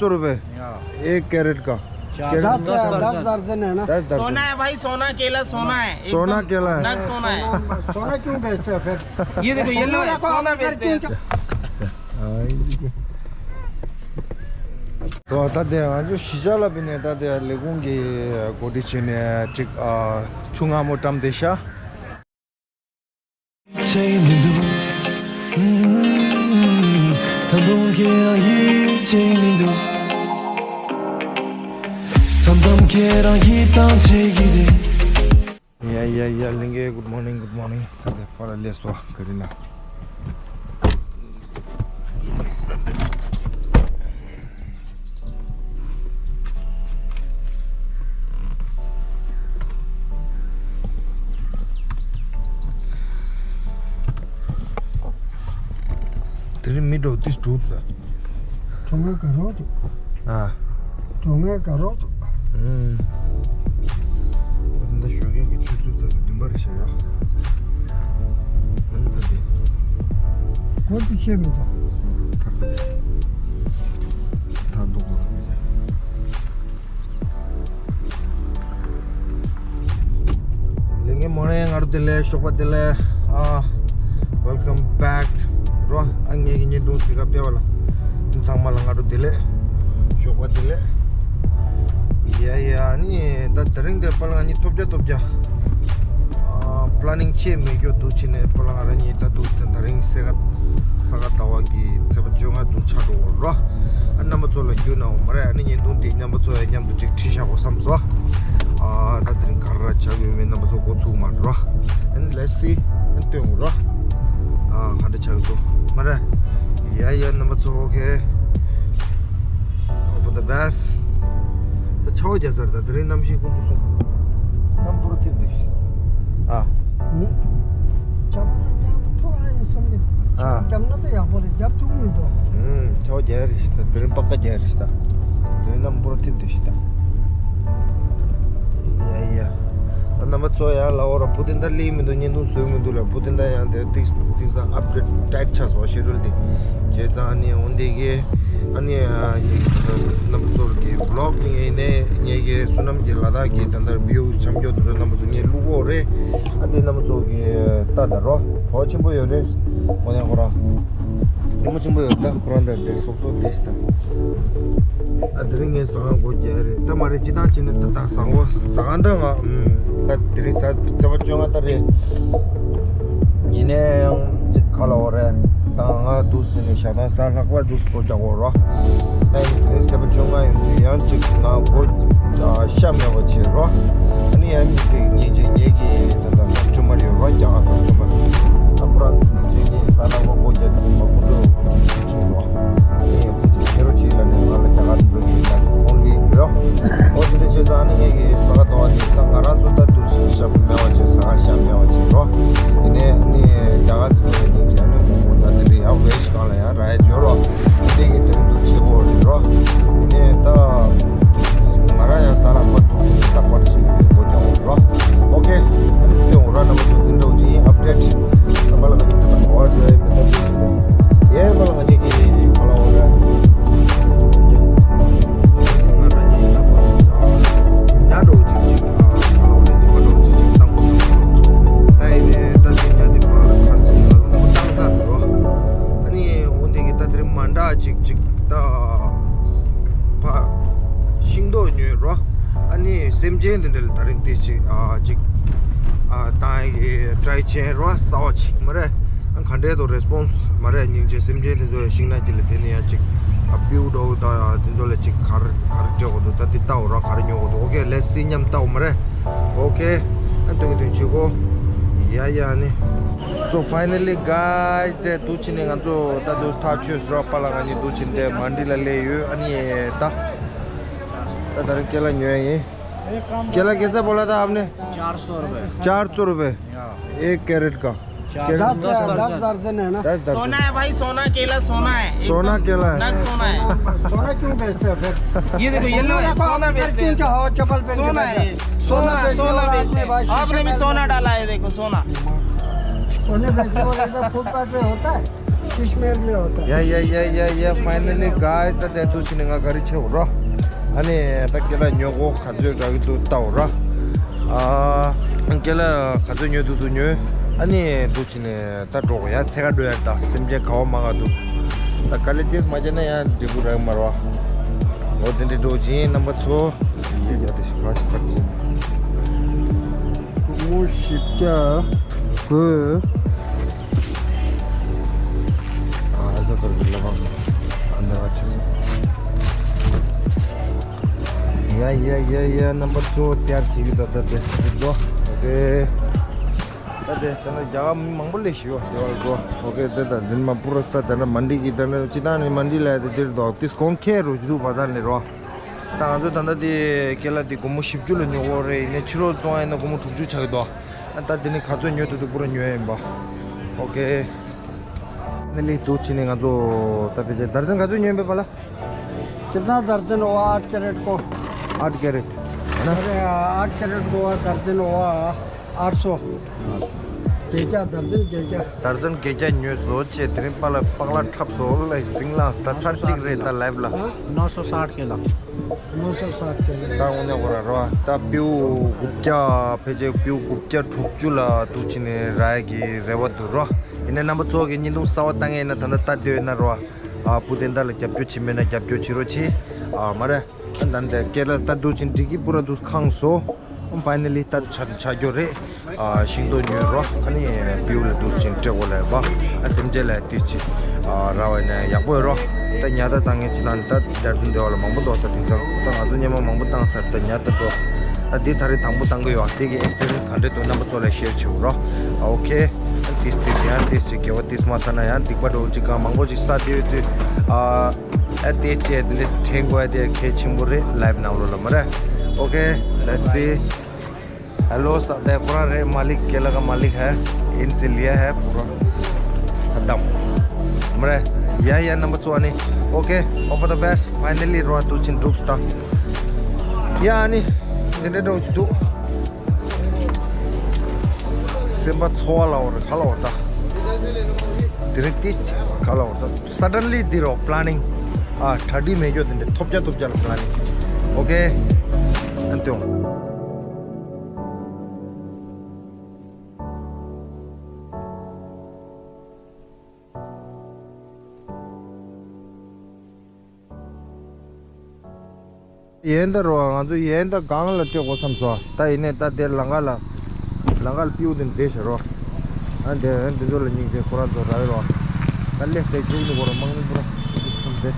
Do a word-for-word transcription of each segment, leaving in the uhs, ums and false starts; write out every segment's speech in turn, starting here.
सौ रुपए। एक कैरेट का। चार कैरेट दस, दस दर्जन है ना? दस दर्जन। सोना है भाई, सोना केला सोना है, सोना एकदम केला है। नग सोना है। सोना क्यों बेचते हो फिर? ये देखो, येलो है, सोना बेचते हैं। तो आता दे आज शिजाला भी नेता दे लेगोंगे गोडी चीने चिक चुंगा मोटम देशा। བྱེད་མི་འདུག་ད་དུང་ཁྱེད་རང་ཡིད་ཆེས་མི་འདུག་མཚམས་མཚམས་ཁྱེད་རང་ཡིད་ཐང་ཆད་ཀྱི་རེད། Yeah, yeah, yeah, Linge, good morning, good morning. Ate pala leswa, Karina. དེ་རིང་མི་འགྲོ་ཏིས་འགྲོ་ད། གྲོང་ཁྱེར་ག་རོགས་འདུག་ཨ། གྲོང་ཁྱེར་ག་རོགས་འདུག་ཨུམ། ད་ཞོགས་ཀས་ཀྱི་ཆུ་ཚོད་ད་བདུན་པ་རེད་ཤག་ཡ། ཨུམ་ད་དེ། གོ་དེ་ཆེ་མི་འདུག་ཐར་ཐར་འདུག་གོ་ར་མི་ཟེར། ལས་ངན་མོ་རེ་ང་རུ་དེ་ལས་ཞོགས་པ་དེ་ལས་ཨ། Welcome back རོ། ཨ་ངེད་ཀྱི་བརྙན་ཐུང་གཟིགས་ག་ཕེབས་པ་ལ་ཚང་མ་ལ་ང་རུ་དེ་ལས་ཞོགས་པ་དེ་ལས། ཡ་ཡ་ནི་ད་དེ་རིང་དེ་པ་ལ་ང་གཉིས་ཐོབ་རྒྱ་ཐོབ་རྒྱ། ཨ་པ་ལ་ནིང་ཆེ་མེད་རྒྱུ་འདུག་ཕྱི་ནས་པ་ལ་ང་རང་གཉིས་ད་འདུག་ད་དེ་རིང་སེ་ག་ས་ག་ཟླ་བ་གི་ཚེས་པ་བཅོ་ལྔ་འདུག་ཆགས་འགྲོ་གོ་རོ། ཨ་རྣམ་པ་ཚོ་ལ་རྒྱུས་གནང་བ་མ་རེད། ཨ་ནི་བརྙན་ཐུང་འདི་རྣམ་པ་ཚོ་ཡང་མཉམ་དུ་ཅིག་ཁྲིད་བཞག་གོ་བསམ་སོང་། ཨ་ད་དེ་རིང་ག་རེ་ཆགས་ཡོད་མེད་རྣམ་པ་ཚོ་མགོ་ཚུགས་མ་རོ། ཨ་ནི་let's see ཨ་ནི་སྟོན་གོ་རོ། ཨ་ག་འདྲ་ཆགས་ཡོད་འདུག་མ་རེད། ཡ་ཡ་རྣམ་པ་ཚོ་ཨོ་ཁེ། For the best. ད་ཆར་པ་རྒྱག་ཚར། ད་དེ་རིང་གནམ་གཤིས་ཁོང་ཚོ་སོང་། གནམ་པོ་ར་ཐིབས་འདུག་ཨ། ཆར་པ་ད་རྒྱག་ཐུབ་ཨ་ཡོད་བསམ་གི། ཨ། རྒྱབ་ན་ད་ཡག་པོ་རེད། རྒྱབ་ཐུབ་མི་འདུག་ཨུམ། ཆར་པ་རྒྱག་རེད་ཤི་ད། དེ་རིང་པགས་ཀ་རྒྱག་རེད་ཤི་ད། དེ་རིང་གནམ་པོ་ར་ཐིབས་འདུག་ཤི་ད། ཡ་ཡ། ད་རྣམ་པ་ཚོ་ཡང་ལ་འོ་ར་བུ་དེ་འདྲ་སླེབས་མི་འདུག་བརྙན་ཐུང་བཟོས་མི་འདུག་ལ། བུ་དེ་འདྲ་ཡང་དེ་ཏིག་ཏིག་ས་update tight ཆགས་སོང་། ཤེ་ཌུལ་དེ་བྱས་ཙང་ཨ་ནི་འོན་དེ་གི་ཨ་ནི་རྣམ་པ་ཚོར་གི་vlog དེ་ངས་ནས་ངས་གི་བསོད་ནམས་ཀྱི་ལ་དྭགས་ཀྱི་ད་ལྟ་view བྱམས་སྐྱོ་དུ་རེ་རྣམ་པ་ཚོ་ངས་བླུག་གོ་རེད། ཨ་དེ་རྣམ་པ་ཚོ་གི་ལྟ་ད་རོ་གྲོགས་ཆེན་པོ་ཡོད་རེད། འོ་ནས་ཁོ་རང་ཉིན་མོ་ཆེན་པོ་ཡོད་ད། ཁོ་རང་འདྲ་འདྲ་སོག་པོ་བསྡད་ཤི་ད། ཨ་དེ་རིང་ངས་ཟ་ཁང་སྒོ་རྒྱག་རེད་ད། མ་རེད་སྤྱི་བཏང་བྱས་ན་ད་ད་ཟ་ཁང་ཟ་ཁང་ད་ང་ད་དེ་རིང་ཟ་ཚེས་པ་བཅོ་ལྔ་ད་རེད། ཡིན་ནའི་ཡང་ཅིག་ག་ལ་འོ་རེད། ད་ང་འདུག་ཟེར་ནས་ཞག་དང་གཟའ་ལྷག་པ་འདུག་སྒོ་རྒྱག་འོ་རོ། ད་ཡིན་དེ་རིང་ཚེས་པ་བཅོ་ལྔ་ཡིན་དུས་ཡང་ཅིག་ང་སྒོ་ཤ་མེད་པ་བྱེད་རོ། ཨ་ནི་ཡང་མི་ཚེ་ངེད་ཀྱི་ངེད་ཀྱི་ད་ད་ད་ཅུ་མ་རེད་རོ། རྒྱ་གར་ད་ཅུ་མ་རེད། ད་ཁོ་རང་ཚོ་ངེད་ཀྱི་ད་ལྷག་པ་སྒོ་རྒྱག་དུས་མ་ཁོ་ཚོ་ཅིག་རོ། ཨ་ནི་ཁོ་ཚོ་ཁྱེད་རོ་ཅིག་ལ་ནས་ང་ལ་རྒྱ་གར་འགྲོ་གི་ཡིན་ད་ཁོང་ལི་ཡོད། ཨོ་དེ་འདྲ་བྱས་ཙང་ཨ་ནི་ངེད་ཀྱི་ས་ག་ཟླ་བ་དེ་ད་ང་རང་ཚོ་ད་དུ་ཞབས་མེད་པ་བྱས་ཟ་ཁང་ཞབས་མེད་པ་བྱས་རོ། དེ་ནས་ཨ་ནི་རྒྱ་གར་དེ་ཚོ་ནས་ཀྱི་ཨ་ནི་མོ་མོ་ད་དེ་འདྲ་ཡང་ཝེ་ཇི་གང་ལ་ཡང་ར་ཡ་བྱོས་རོ། དེ་གི་དེ་རིང་འདུག་བྱེད་དགོས་རེད་རོ། དེ་ནས་ད་ང་རང་ཡང་ཟ་ལ་མ་ཐུག་དེ་རྟག་པར་ཞིག་སྒོ་རྒྱག་འོང་རོ། ཨོ་ཁེ། ཨ་ནི་དེ་འོང་ར་རྣམ་པ་ཚོ་དེ་འདྲ་བོ་ཅིག་ཡིན། ཨབ་ཌེ་ཊི་རྣམ་པ་ལ་ང་ཚོ་ད་གོ་བ་འགྲོ་ཡ་མི་ད་དེ་ཞིག་རེད། ཡའི་བ་ལ་ང་ཚོ་གི་ཁ་ལ་འོ་ར་ཅིག་ང་རང་གི་རྣམ་པ་ཚོ་ཉ་འགྲོ་ཅིག་ཅིག་ཁ་ལ་འོ་ར་ཅིག་མ་འགྲོ་ཅིག་ཅིག་བཏང་དགོས་བསམ་སོང་། ད་ཡིན་ནའི་ད་ཅིག་ཉ་དེ་བ་ལ་ཁར་སི་ང་ལ་མ་བཏང་ཚར་རོ། ཨ་ནི་འོ་འདི་གི་ད་དེ་རིང་མ་འདྲ་ཅིག་ཅིག་ད་ཕ་ཤིང་ཏོག་ཉོས་རོ། ཨ་ནི་སེམས་ཅན་དེ་འདྲ་ལ་ད་རིང་དེ་ཅིག་ཨ་ཅིག་ཨ་ད་ཡི་ཀྲའི་ཅན་རོ་སའོ་ཅིག་མ་རེད། ཨ་ག་འདྲའི་དོ་རེ་སི་པོན་སི་མ་རེད། སྙིང་རྗེ། སེམས་ཅན་དེ་ཚོ་ཡ་ཤིང་ནགས་ཅིག་ལ་དེ་ནི་ཡ་ཅིག་ཨ་པིའུ་འགྲོ་ད་ཡ་དེ་ཚོ་ལ་ཅིག་གར་གར་སྤྲད་དགོས་འདུག་ད་དེ་ལྟ་འོ་རོ་གར་ཉོ་དགོས་འདུག་ཨོ་ཁེ། ལེ་སི་མཉམ་ལྟ་འོ་མ་རེད། ཨོ་ཁེ། ཨ་དོན་གི་དོན་ཆུ་གོ་ཡ་ཡ་ནི། So finally guys དེ་འདུག་ཕྱིན་ནས་ང་ཚོ་ད་དུ་ཐག་ཆོད་སོང་རོ། པ་ལ་ང་གཉིས་འདུག་ཕྱིན་དེ་མན་ཌི་ལ་སླེབས་ཡོད། ཨ་ནི་ད་ད་ད་རིང་ཀེ་ལ་ཉོ་ཡ་ཡིན། केला कैसे बोला था आपने? चार सौ रुपए। चार सौ रुपए। हाँ। एक कैरेट का। चार सौ। दस, दस दर्जन है ना? दस दर्जन। सोना है भाई, सोना केला सोना है, एकदम सोना केला है। नग सोना है। सोना क्यों बेचते हो फिर? ये देखो, येलो है, सोना बेचते हैं। क्यों क्या हवा चप्पल पहन के सोना बैठे हो? है, सोना, सोना बेचने सोना वाला बेचते आदमी हैं। भाई, आपने भी सोना डाला है, देखो, सोना। सोने बेचने वाला इधर फुटपाथ पे होता है? किशमेर में होता है। या या या या या, finally guys, ད་དེ་འདུག་བྱས་ནས་ང་ག་རེ་བྱེད་འོ་ར། ཨ་ནི་ད་ཁྱེད་ལ་ཉོ་གོ་ག་ཚོད་འདྲ་གི་འདུག་ལྟ་འོ་ར། ཨ་ཁྱེད་ལ་ག་ཚོད་ཉོ་འདུག་འདུག་ཉོས། ཨ་ནི་འདུག་བྱས་ནས་ད་འགྲོ་གོ་ཡ། ཚེ་ག་འགྲོ་ཡ། ད་སེམས་ཅན་ག་བ་མ་ག་འདུག་ད་ག་ལེ་ཏིས་མ་བྱས་ན་ཡང་འབྲས་བུ་རག་མ་ར་བ། འོ་དེ་འདྲ་འགྲོ་བྱས་རྣམ་པ་ཚོ། ཡ་ཡ་དེ་ཤི་ཁ་ཤི་ཁ་ཅི། སྒོར་མོ་བཞི་བརྒྱ་དགོས། ཨ་ཟ་ཁར་གི་ལ་བང་ཨ་འདར་བ་ཆུ། ཡ་ཡ་ཡ་ཡ། རྣམ་པ་ཚོ་ཏིར་ཆི་གི་ད་ད་དེ་དེ་ཚོ། ཨོ་ཀེ། ད་དེ་ད་ནི་རྒྱ་གར་མི་མང་པོ་སླེབས་ཤི་ཡོད་དེ་བར་གོ། ཨོ་ཀེ། དེ་ད་འདི་མ་པུ་ར་ས་ད་ད་མན་ཌི་གི་ད་ནི་སྤྱི་བཏང་ནི་མན་ཌི་ལ་དེ་དེར་འདུག་ཏིས་གོང་ཁེ་རུ་ཞུ་བ་ད་ནི་རོ། ད་ང་ཚོ་ད་ལྟ་དེ་ཀེ་ལ་དེ་སྒོར་མོ་བཞི་བཅུ་ལ་ཉོ་གོ་རེད། ཡིན་ནའི་ཕྱི་ལོགས་བཙོང་ཡིན་ན་སྒོར་མོ་དྲུག་ཅུ་ཆགས་ཀྱི་འདུག་ཨ་ད་དེ་ནི་ག་ཚོད་ཉོས་འདུག་འདུག་པུ་ར་ཉོས་ཡིན་པ། ཨོ་ཀེ། ནི་ལི་འདུག་བྱས་ནས་ང་ཚོ་ད་ཕལ་ཆེར་དར་ཚན་ག་ཚོད་ཉོས་ཡིན་པས་པ་ལ། कितना दर्जन हुआ? आठ कैरेट को। आठ कैरेट है ना? अरे, आठ कैरेट को हुआ, दर्जन हुआ आठ सौ। गेजा, दर्जन गेजा। དར་ཚན་བརྒྱད་བརྒྱ་ཉོས་སོ་ཅེས་དེ་རིང་པ་ལ་པག་ལ་འཁྲབ་སོ་ལ་ཟིང་ལངས་ད་ཚར་གཅིག་རེད་ད་ལའིབ་ལ། हाँ? नौ सौ साठ के ला। नौ सौ साठ के ला। ད་དངོས་གནས་ཁོ་ར་རོ། ད་པིའུ་དགུ་བརྒྱ་ཕལ་ཆེར་པིའུ་དགུ་བརྒྱ་དྲུག་ཅུ་ལ་འདུག་བྱས་ནས་རག་གི་རེ་བ་འདུག་རོ། ཡིན་ནའི་རྣམ་པ་ཚོ་གི་བརྙན་ཐུང་གསར་བ་ལྟ་མཁན་ཡིན་ན་ད་ལྟ་ལྟ་སྡོད་ན་རོ། ཨ་བུ་དེ་འདྲ་ལ་རྒྱབ་སྐྱོར་བྱེད་མེད་ན་རྒྱབ་སྐྱོར་བྱེད་རོགས་གྱིས། ཨ་མ་རེད། ཨ་ད་འདི་སྐད་ལ་ལྟ་འདུག་ཅིང་འགྲིག་གི་པུ་ར་འདུག་ཁང་སོ། ཨམ་ཕའི་ནལ་ལི་ད་ཆ་ཆ་རྒྱུ་རེད། ཨ་ཤིང་ཏོག་ཉོས་རོ། ཨ་ནི་བིའུ་ལ་འདུག་ཅིང་སྤྲད་གོ་ལ་བ། ཨ་སེམས་ཅན་ལ་དེ་ཅི། ཨ་ར་བ་ནས་ཡག་པོ་ཡོད་རོ། ད་ཉ་ད་ད་ངས་ཅི་ད་ནི་ད་རྒྱ་དུ་འདེ་བ་ལ་མང་པོ་འདུག་ད་དེང་སང་ད་ང་ཚོ་སྙེ་མ་མང་པོ་བཏང་ཚར། ད་ཉ་ད་འགྲོ། ད་འདི་ད་རེས་དང་པོ་བཏང་གི་ཡོད། དེ་གི་ཨེགས་སི་པི་རི་ཡན་སི་ག་འདྲས་འདུག་རྣམ་པ་ཚོ་ལ་ཤེར་བྱེད་རོ། ཨ་ཨོ་ཁེ། ཨ་ཏིས་ཏིས་ཡང་ཏིས་ཅི་དགེ་བ་ཏིས་མ་ས་ན་ཡང་སྡིག་པ་འགྲོ་ཅིག་གང་མང་པོ་ཅིག་ས་དེ་ཡོད་དུས། ཨ་ཨ་ཏིས་ཅི་ཨེ་ཏི་ལིས་ཊི་དྲན་དགོས་ཡ་དེ་གལ་ཆེན་པོ་རེད། ལའིབ་ནང་ལོགས་ལ་མ་རེད། ཨོ་ཁེ། ལེ་ཊི་སི། ཧེ་ལོ་ས་དེ་ཁོ་རང་རེད། མ་ལིག་ཀེ་ལ་ག་མ་ལིག་ཧེ། ཨིན་ཙི་ལི་ཡ་ཧེ་པུ་ར་ཁ་དམ་མ་རེད། ཡ་ཡ་རྣམ་པ་ཚོ་ཨ་ནི། ཨོ་ཁེ། ཨོ་ཕོར་ད་བེ་སི་ཊི། ཕའི་ནལ་ལི་རོ་འདུག་ཅིང་འགྲུབ་སྟངས། ཡ་ཨ་ནི། འདི་འདྲ་འདྲ་བོ་ཅིག་འདུག་སེམས་པ་ཚོར་བ་ལ་འོ་རེ་ག་ལ་འོ་ད། དེ་རིང་ཏིས་ག་ལ་འོ་ད། སཱ་ཌན་ལི་འདི་རོ་པི་ལེ་ནིང་། ཨ་གྲ་སྒྲིག་མེད་རྒྱུ་དེ་འདྲ་ཐོབ་རྒྱ་ཐོབ་རྒྱ་ལ་པི་ལེ་ནིང་། ཨོ་ཁེ། ཨ་ནི་དེ་འོང་། ཡན་ད་རོ། ང་ཚོ་ཡན་ད་སྒང་ལ་སྤྲད་དགོས་བསམ་སོང་། ད་ཡིན་ནའི་ད་དེ་ལམ་ཁ་ལ། ལམ་ཁ་ལ་པིའུ་དེ་འདྲ་བྱེད་རོགས། ཨ་འདི་འདི་ཚོ་ལ་སྙིང་རྗེ་ཁོ་རང་ཚོ་རག་རོགས། ད་ལེགས་དེ་བཅུག་ནི་གོ་ར་མང་ནི་པུ་ར་འདི་ཚོ་འདི།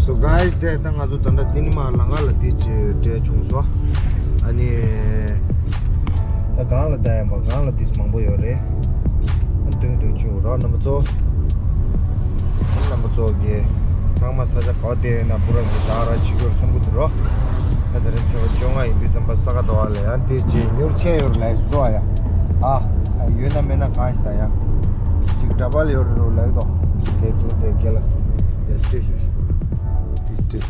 So guys, དེ་ད་ང་ཚོ་ད་ལྟ་ཏི་ནི་མ་ལམ་ཁ་ལ་དེ་ཅི་འདྲ་བྱུང་སོང་། ཨ་ནི་ད་སྒང་ལ་ད་ཡིན་པ་སྒང་ལ་དེ་མང་པོ་ཡོད་རེད། ཨ་མདུན་དུ་བྱུང་རོགས་རྣམ་པ་ཚོ། རྣམ་པ་ཚོ་གི་ཚང་མ་ས་ཆ་ག་བ་བསྡད་ཡོད་ན་པུ་ར་གི་ད་ར་བྱེད་དགོས་བསམ་གི་འདུག་རོགས། ད་ད་རིང་ཚེས་པ་བཅོ་ལྔ་ཡིན་དུས་ཙམ་པ་ས་ག་ཟླ་བ་ལ་ཡང་དེ་རྗེས་ཉུར་ཆེན་ཡོད་རེད་ལབ་འདུག་ཨ་ཡ། ཨ་ཡོད་ན་མེད་ན་གང་ཞིག་ད་ཡ། ཅིག་འདྲ་པར་ཡོད་རེད་རོ་ལབ་འདུག་དེ་དུས་དེ་སྐད་ལ་དེ་སྤྲད་ཞུ་ཞུ། དེ་སྤྲད།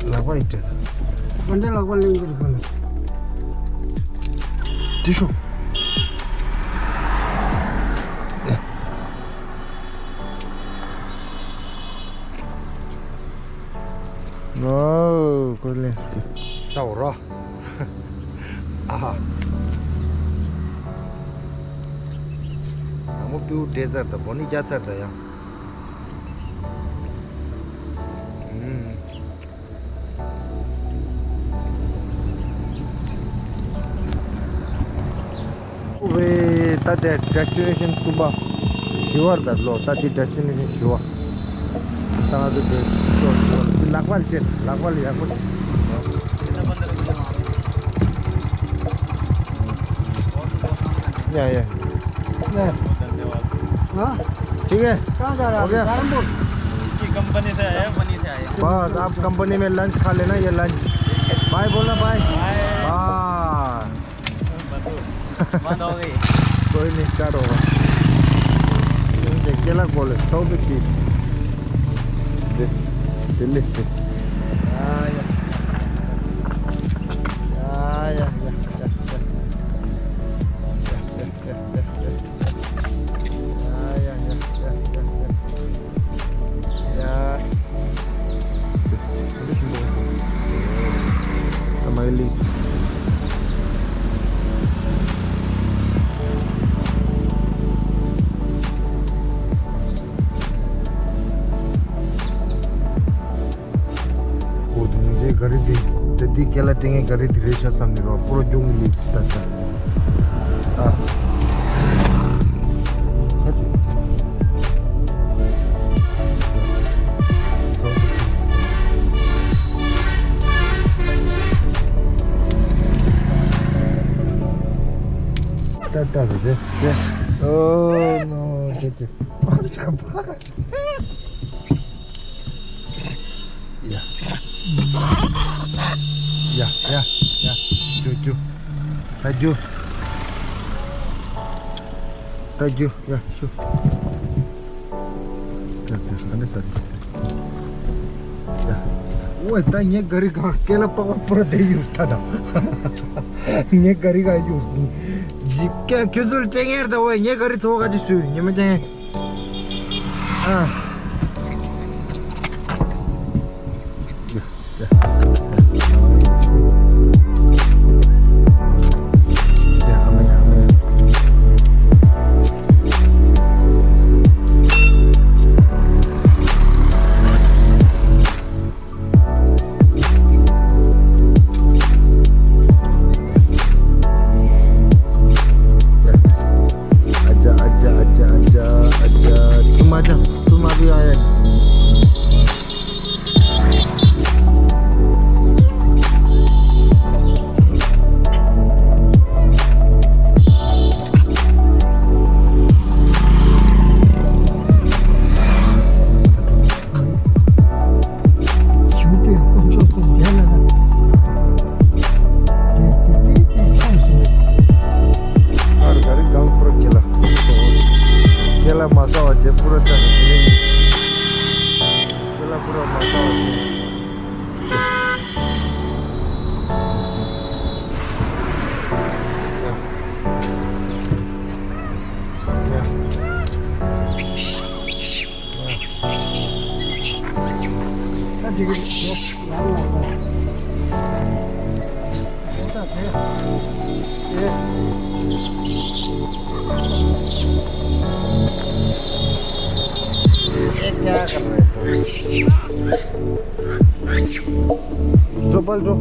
ལག་པ་ཡི་སྤྲད། ག་འདྲ་ལག་པ་ལེན་གྱི་རེད་ག་ལ། དེ་ཤོག་ཨོ་ཀོ་ལེན་སི་ཀི། ཤ་འོ་རོ། ཨ་ཧ། དང་པོ་པིའུ་འདྲེ་ཚར་དང་པོ་ནི་རྒྱ་ཚར་དང་ཡང་། ཨུམ། ཝེ། ད་ལྟའི་ཌེ་སི་ཊི་ནེ་ཤན་གསུམ་པ་བཞི་པར་ད་ལོ། ད་ལྟའི་ཌེ་སི་ཊི་ནེ་ཤན་བཞི་པ། ད་ང་ཚོ་འདི་ཤོག་ཤོག་ལག་པ་ལ་ཅན་ལག་པ་ལ་ཡག་པོ་བྱེད། ཡ་ཡ། हाँ? ठीक है। कहाँ जा रहा है? हो गया? सहारनपुर। कंपनी से आया। कंपनी से आया। बस, आप कंपनी में लंच खा लेना, ये लंच। बाय बोलना, बाय। बाय। बाय। बंद हो गई। कोई नहीं, स्टार्ट होगा। ये केला बोले, सौ रुपये की। दे, दिल्ली से। या, या। या, या, या, या, या। या, या, या, या, या, या। या। Tamales. ཨོ་དེ་ནས་ག་རེ་དེ་དེ་དེ་ཀེ་ལ་སྤྲད་མཁན་ག་རེ་དེ་རེད་ཤག་བསམ་ནས་རོ་པོ་རོ་སྐྱོང་གི་ལི་ད་ད། ཨ། ད་ད་རེད་དེ། ཨོ་ནོ་དེ་དེ། ཨ་ཆ་པ། ཡ། ཡ་ཡ་ཡ། རྒྱུགས་རྒྱུགས། ད་རྒྱུགས། ད་རྒྱུགས། ཡ་ཤུ། ཡ་ཡ་ཨ་ནི་ས་རེད། ཡ། ཝེ་ད་ངས་ག་རི་གང་ཀེ་ལ་པགས་པ་པུ་ར་དེ་ཡུས་ད་ད། ངས་ག་རི་གང་ཡུས། ཇི་ཀ་ཁྱོད་ཚོར་ཅེ་ངེར་ད་ཝེ་ངས་ག་རི་ཚོ་ག་ཅི་སུས་ཉི་མ་ཅེ་ངེ། ཨ། आजा, आजा, आजा, आजा, आजा। तुम आजा, तुम अभी आए। ཞུ་དེ་དཀོན་མཆོག་གསུམ་དེ་ལ་ན། དེ་དེ་དེ་དེ་ཐོང་ཞིག་ན། ཨར་ག་རི་གང་པུ་ར་ཁེ་ལ། ཁེ་ལ་མ་ས་བ་ཅེ་པུ་ར་ཙ་ནི་དེ་ནི། ཁེ་ལ་པུ་ར་མ་ས་བ་ཅེ། चप्पल दो।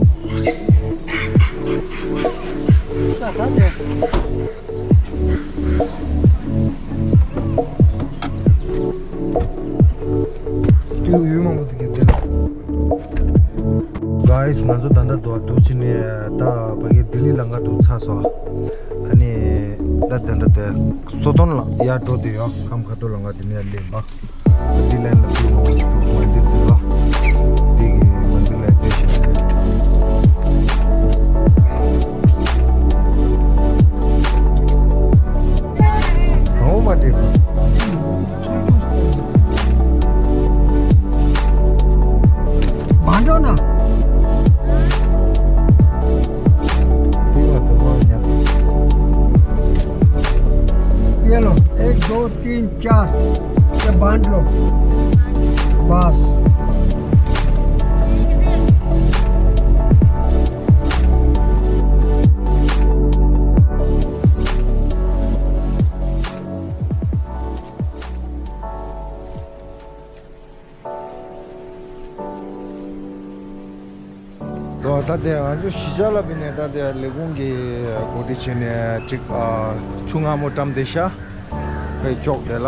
Guys, ང་ཚོ་ད་ལྟ་འདུག་འདུག་ཕྱིན་ནས་ད་ཕ་གི་ལྡི་ལི་ལམ་ཁ་འདུག་ཚར་སོང་། ཨ་ནི་ད་ད་ལྟ་དེ་སོ་སྟོན་ལ་ཡར་འགྲོ་བསྡད་ཡོད། ཁམས་ཁ་ཐོག་ལམ་ཁ་དེ་ནས་སླེབས་པ། ལྡི་ལན་ལ་འདུག་མ་འདུག་མ་འདུག་འདུག་ལ། འདི་གི་མ་འདུག་ལ་བསྡད་ཤག་ཨོ་མ་འདྲེས་པ། बांटो ना। ये लो, एक, दो, तीन, चार। ये बांट लो। बस। ད་ལྟ་ང་ཚོ་གཞིས་ཆགས་ལ་བུད་ནས་ད་ལྟ་ལས་ཁུངས་ཀྱི་གོ་སྒྲིག་བྱས་ནས་ཅིག་ཨ་ཆུ་མངར་མོ་བཀྲམ་བསྡད་ཤག་པའི་ཅོག་དེ་ལ།